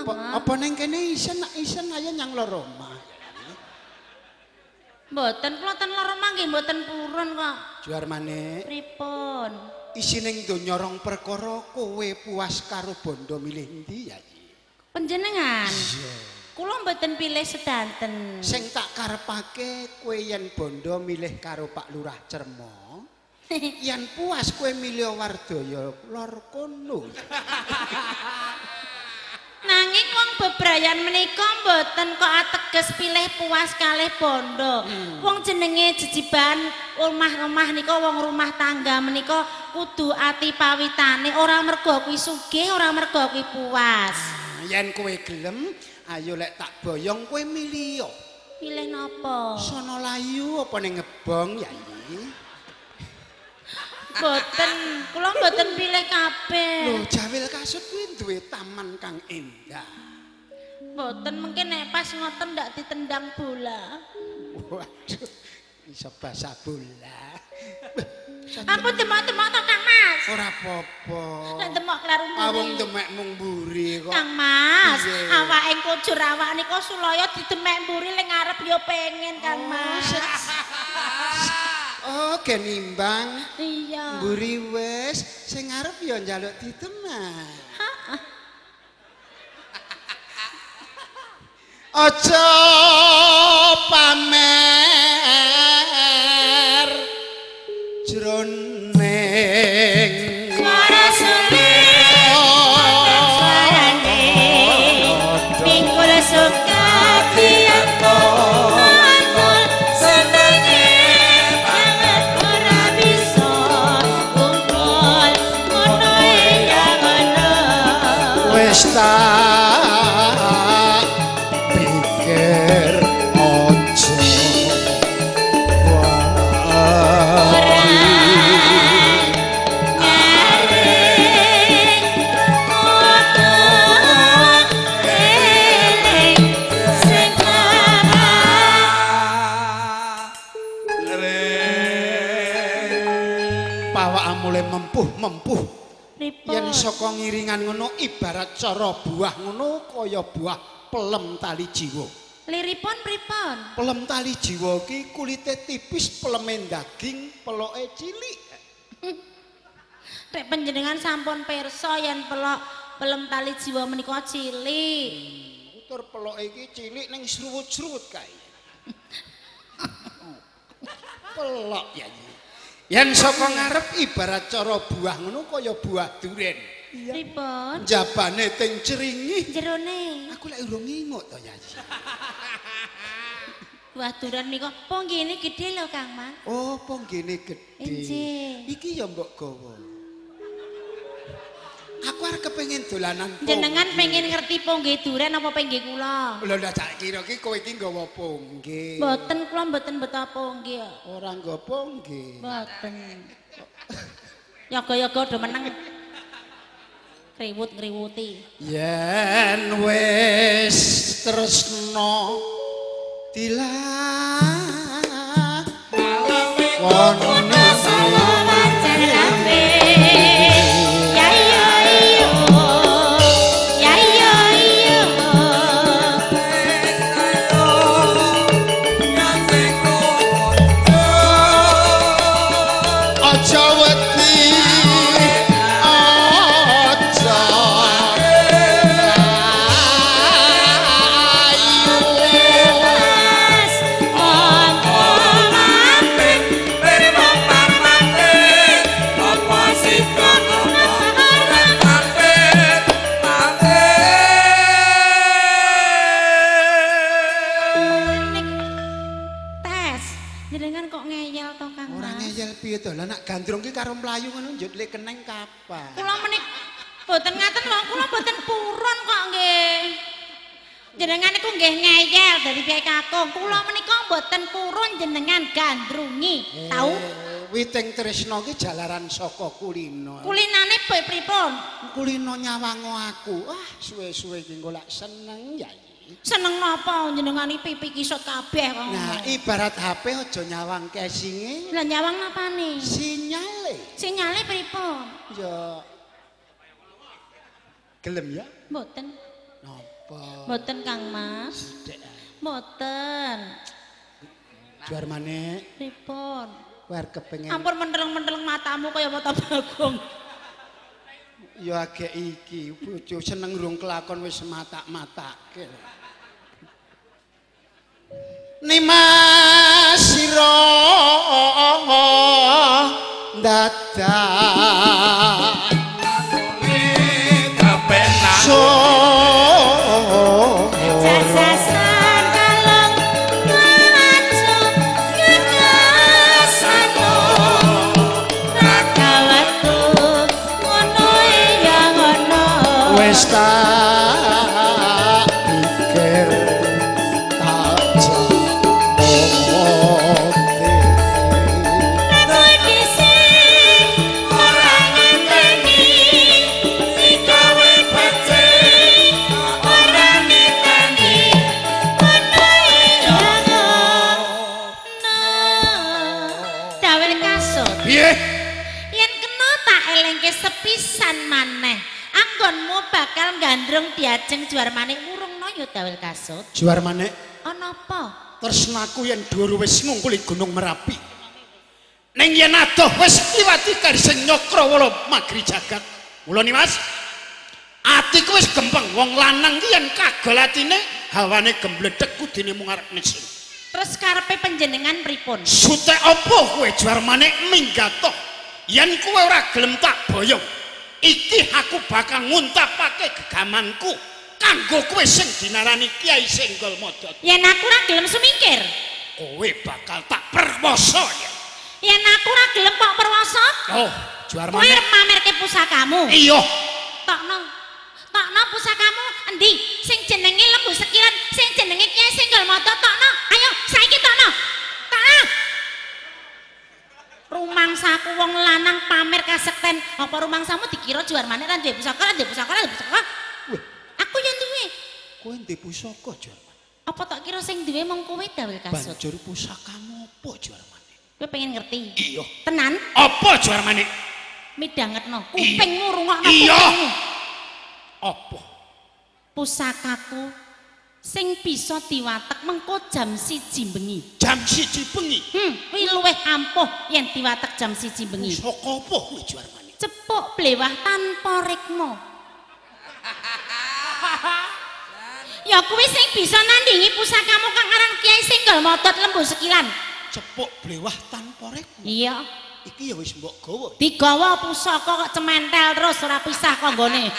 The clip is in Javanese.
Apa ning kene isen ayo nyang loro omah. Mboten, kula ten loro omah nggih mboten purun kok. Juarmane. Pripun? Isining donya rong perkara kowe puas karo bondo milih endi ya? Panjenengan. Iya. Kula mboten pilih sedanten. Sing tak karepake kowe yen bondo milih karo Pak Lurah Cermo. Yen puas kowe milih Wardaya lor kono. Nanging wong bebrayan menika mboten kok ateges pilih puas kalih bondo. Wong jenenge jejiban omah-omah nika wong rumah tangga menika kudu ati pawitane ora mergo kuwi sugih, ora mergo kuwi puas. Yen kowe gelem, ayo lek tak boyong kowe milih. Pilih napa? Sono layu apa ning ngebong ya iki? Mboten, kula mboten pilih kabeh. Lho, Jawil Kasut kuwi duwe taman kang endah. Mboten, mungkin nek pas ngoten ndak ditendang bola. Waduh, iso basah bola. Ampun demok-demok to Kang Mas. Ora apa-apa. Nek demok kleru mburi. Wong demek mung mburi kok. Kang Mas, awake kujur awak nika sulaya didemek mburi ling ngarep ya pengen Kang Mas. Oh, gen nimbang. Iya. Mburi wis, sing ngarep ya njaluk ditemak. Heeh. Aja pamer jroning swara suling suarane pingkul sukati aku senenge banget ora bisa kumpul ngono ya ngono wis tak pikir aja ora nyaring kudu eling sing pawakmu mulai mempuh-mempuh. Yen pripun saka ngiringan ngono ibarat cara buah ngono kaya buah pelem tali jiwa. Liripun pripun? Pelem tali jiwa ki kulite tipis, peleme daging, peloke cilik. Nek panjenengan sampun pirsa yen pelok pelem tali jiwa menika cilik. Utur peloke iki cilik ning sruwut-sruwut kae. Pelok ya. Yen saka ngarep ibarat cara buah ngono kaya buah duren. Pripun? Jabane teng cringih. Jerone. Aku lek urung nginguk to, Yayi. Buah duren nika ponggene gedhe lho, Kang Mas. Oh, ponggene gedhe. Injih. Iki ya mbok gawa. Aku arep kepengin dolanan. Jenengan pengen ngerti pongge duren apa pengge kula? Lho lah tak kira ki kowe iki nggawa pongge. Mboten, kula mboten beto pongge. Ora nggawa pongge. Mboten. Yoga-yoga do meneng. Kriwut-kriwuti. Yen wis tresna dilakoni aja wedi aja ayu Tes, jenengan kok ngeyel to Kang Ora Mas? ngeyel piye to? Lah nek gandrung ki karo mlayu ngono njut le keneng kapan? Kula menik boten ngaten lho, kula boten purun kok nggih. Jenengan niku nggih ngeyel dari pihak kakung. Kula menika mboten purun jenengan gandrungi. Tahu? Witing tresna ki jalaran saka kulino. Kulinane pripun? Kulino nyawango aku. Ah, suwe-suwe iki engko lak seneng ya. Seneng napa jenengan iki pipi kisut kabeh kok. Nah, ibarat HP aja nyawang casinge, Lah nyawang napane? sinyale. Sinyale pripun? Ya. Gelem ya? Mboten. Napa? Mboten Kang Mas. Sithik ae. Mboten. Juarmane pripun? Kowe arep kepengin. Ampun menteleng-menteleng matamu kaya mata bagong. Ya agek iki bojo seneng rung kelakon wis matak-matake. Nimas sira dadak kepenak jasasan kalung ngaco kekasano rakawatu ngono ya ngono wis tak pikir tak sepisan maneh anggonmu bakal gandrung diajeng Juarmanik murungno ya Dawil Kasut. Juarmanik ana apa? Tresnaku yen dhuwur wis ngungkuli Gunung Merapi. Ning yen adoh wis liwati garising Nyakrawala magri jagat. Mula Nimas, atiku wis gempeng wong lanang ki yen kagol atine hawane gembledhek kudine mung arep nesing. Terus karepe panjenengan pripun? Sutek apa kowe Juarmanik minggatoh? Yen kowe ora gelem tak boyong, iki aku bakal nguntapake gegamanku kanggo kowe sing dinarani Kyai Senggol Modot. Yen aku ora gelem sumingkir, kowe bakal tak perwoso ya. Yen aku ora gelem kok perwoso? Oh, Juarmane. Kowe arep mamerke pusakamu. Iya. Tokno. Tokno pusakamu endi? Sing jenenge Lembu Sekilan, sing jenenge Kyai Senggol Modot tokno. Ayo saiki tokno. Tokno. Rumangsaku wong lanang pamer kasekten, apa rumangsamu dikira Juarmane ra duwe pusaka, ra duwe pusaka, ra duwe pusaka? Weh, aku yo duwe. Kowe ndek pusaka Juarmane? Apa tak kira sing duwe mung kowe Dawil Kasut? Banjur pusakamu apa Juarmane? Kowe pengen ngerti? Iya. Tenan? Apa Juarmane? Midhangetno, kupingmu rungokno iya. Kupingmu. Apa? Pusakaku sing bisa diwatek mengko jam 1 bengi. Jam 1 bengi? Kuwi luwih ampuh yen diwatek jam 1 bengi. Pusaka apa kuwi Juarmane? Cepuk blewah tanpa rikma. Ya kuwi sing bisa nandingi pusakamu kang aran Kyai Senggol Modot Lembu Sekilan. Cepuk blewah tanpa rikma? Iya. Iki ya wis mbok gawa. Digawa pusaka kok cementel terus ora pisah kanggone.